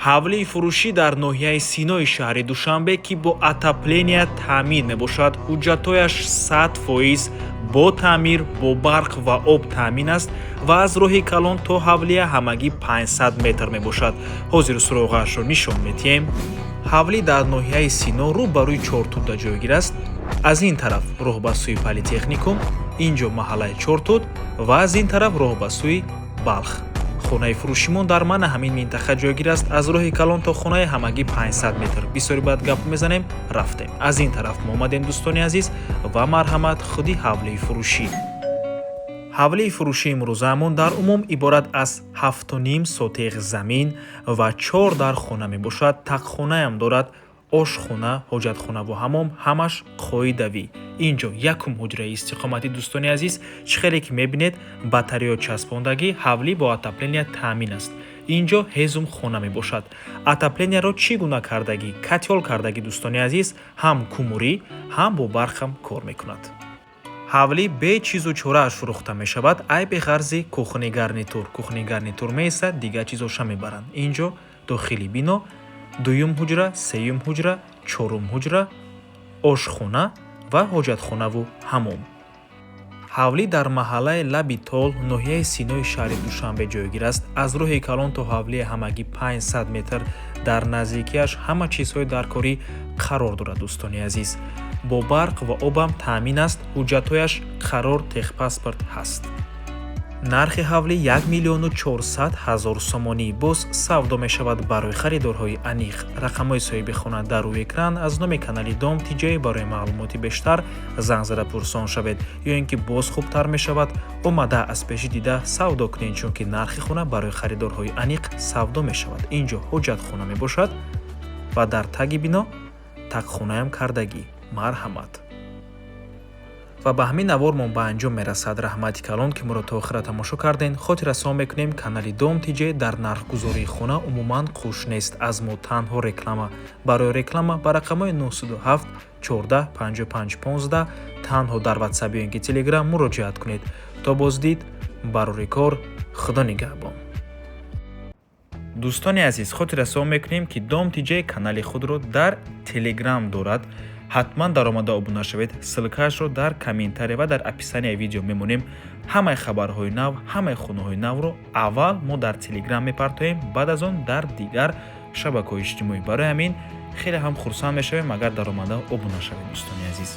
Ҳавлии фурӯшӣ дар ноҳияи Синои шаҳри Душанбе, ки бо отопления таъмин мебошад, ҳуҷҷатҳояш 100% бо таъмир, бо барқ ва об таъмин аст ва аз роҳи калон то ҳавлия ҳамагӣ 500 метр мебошад. Ҳозир суроғаашро нишон медиҳем. Ҳавлӣ дар ноҳияи Сино, рӯ ба рӯи Чортуда ҷойгир аст. Аз ин тараф роҳ ба сӯи политехникум, ин ҷо маҳаллаи Чортуд ва аз ин тараф роҳ ба сӯи Балх. Хонаи фурӯшимон дар мана ҳамин минтақа ҷойгир аст. Аз роҳи калон то хонаи ҳамагӣ 500 метр. Бисёри баъд гап мезанем, рафтем. Аз ин тараф мо омадем, дӯстони азиз, ва марҳамат, худи ҳавлии фурӯшӣ. Ҳавлии фурӯшии имрӯзаамон дар умум иборат аз 7,5 сотих замин ва чор дар хона мебошад. Тақхонаям дорад, ошхона, ҳоҷатхонаву ҳамом, ҳамаш қоидавӣ. Ин ҷо якум ҳуҷраи истиқоматӣ, дӯстони азиз. Чӣ хеле ки мебинед, батареё часпондагӣ, ҳавлӣ бо отопления таъмин аст. Ин ҷо ҳезумхона мебошад. Отопленияро чӣ гуна кардагӣ? Котёл кардагӣ, дӯстони азиз, ҳам кумурӣ, ҳам бо барқам кор мекунад. Ҳавлӣ бе чизу чорааш фурӯхта мешавад, айби ғарзи кухонный гарнитур. Кухонный гарнитур меистад, дигар чизоша мебаранд. Ин ҷо дохили бино, дуюм ҳуҷра, сеюм ҳуҷра, чорум ҳуҷра, ошхона ва ҳоҷатхонаву ҳамом. Ҳавлӣ дар маҳаллаи Лаби Тол, ноҳияи Синои шаҳри Душанбе ҷойгир аст. Аз роҳи калон то ҳавлия ҳамагӣ 500 метр. Дар наздикиаш ҳама чизҳои даркорӣ қарор дорад, дӯстони азиз. Бо барқ ва обам таъмин аст, ҳуҷҷатҳояш қарор, техпаспорт ҳаст. Нархи ҳавлӣ 1 миллиону 400 ҳазор сомонӣ, боз савдо мешавад. Барои харидорҳои аниқ рақамҳои соҳиби хона дар рӯи экран. Аз номи канали Дом Тиҷай барои маълумоти бештар занг зада пурсон шавед ё ин ки боз хубтар мешавад, омада аз пеши дида савдо кунед, чунки нархи хона барои харидорҳои аниқ савдо мешавад. Ин ҷо ҳоҷатхона мебошад ва дар таги бино тақхонаям кардагӣ. Марҳамат. Ва ба ҳамин навормон ба анҷом мерасад. Раҳмати калон, ки моро то охира тамошо кардем. Хотиррасон мекунем, канали Дом Тиҷе дар нархгузории хона умуман қуш нест. Аз мо танҳо реклама. Барои реклама ба рақамҳои 907 14 55 15 танҳо дар Ватсап ё ин ки Телеграм муроҷиат кунед. То боздид, барори кор, Худо нигаҳбон. Дӯстони азиз, хотиррасон мекунем, ки Дом Тиҷе канали худро дар Телеграм дорад. Ҳатман даромада обуна шавед. Ссылкаашро дар комментария ва дар описанияи видео мемонем. Ҳамаи хабарҳои нав, ҳамаи хонаҳои навро аввал мо дар Телеграм мепартоем, баъд аз он дар дигар шабакаҳои иҷтимоӣ. Барои ҳамин хеле ҳам хурсанд мешавем, агар даромада обуна шавед, дӯстони азиз.